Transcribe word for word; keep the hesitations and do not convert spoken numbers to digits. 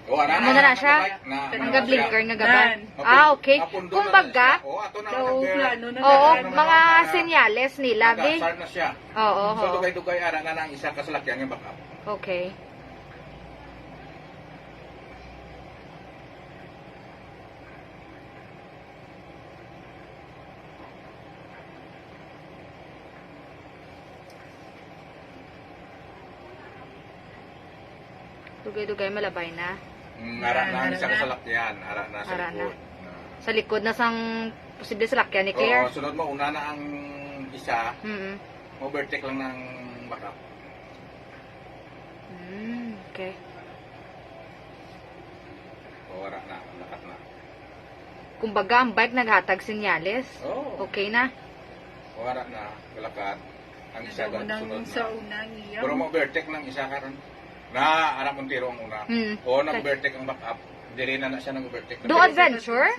Oh, ana Amo na na siya? Naka-bike na, Ang naka-blinker siya. Nga gaban. Napun-, Ah, okay. Napundol na Kumbaga, siya. Oh, ato na ang nag-, plano na Oo, na, mga na, senyales nila, bi. Nag-asar na siya. Oo, So, oo. Dugay-dugay, ara na ang isa ka salakyan nga backup. Okay. Dugay-dugay malabay na. Mm, ara na ang isa ka salakyan, ara na sa likod. Ara na. Sa likod na sang posible salakyan ni Claire. Oo, sunod mo, una na ang isa, Mm-mm. mo-overtake lang ng backup. Mm, okay. O, ara na, lakat na. Kumbaga, ang bike naghatag senyales. Oo. Okay na. O, ara na, lakat. Ang isa Sa unang, sunod na. Sa unang iya. Pero mo-overtake ng isa karon. Na, ara mo tiro ang una. Mm. O, nag-overtake ang backup. Diri na na siya nag-overtake. Do adventure?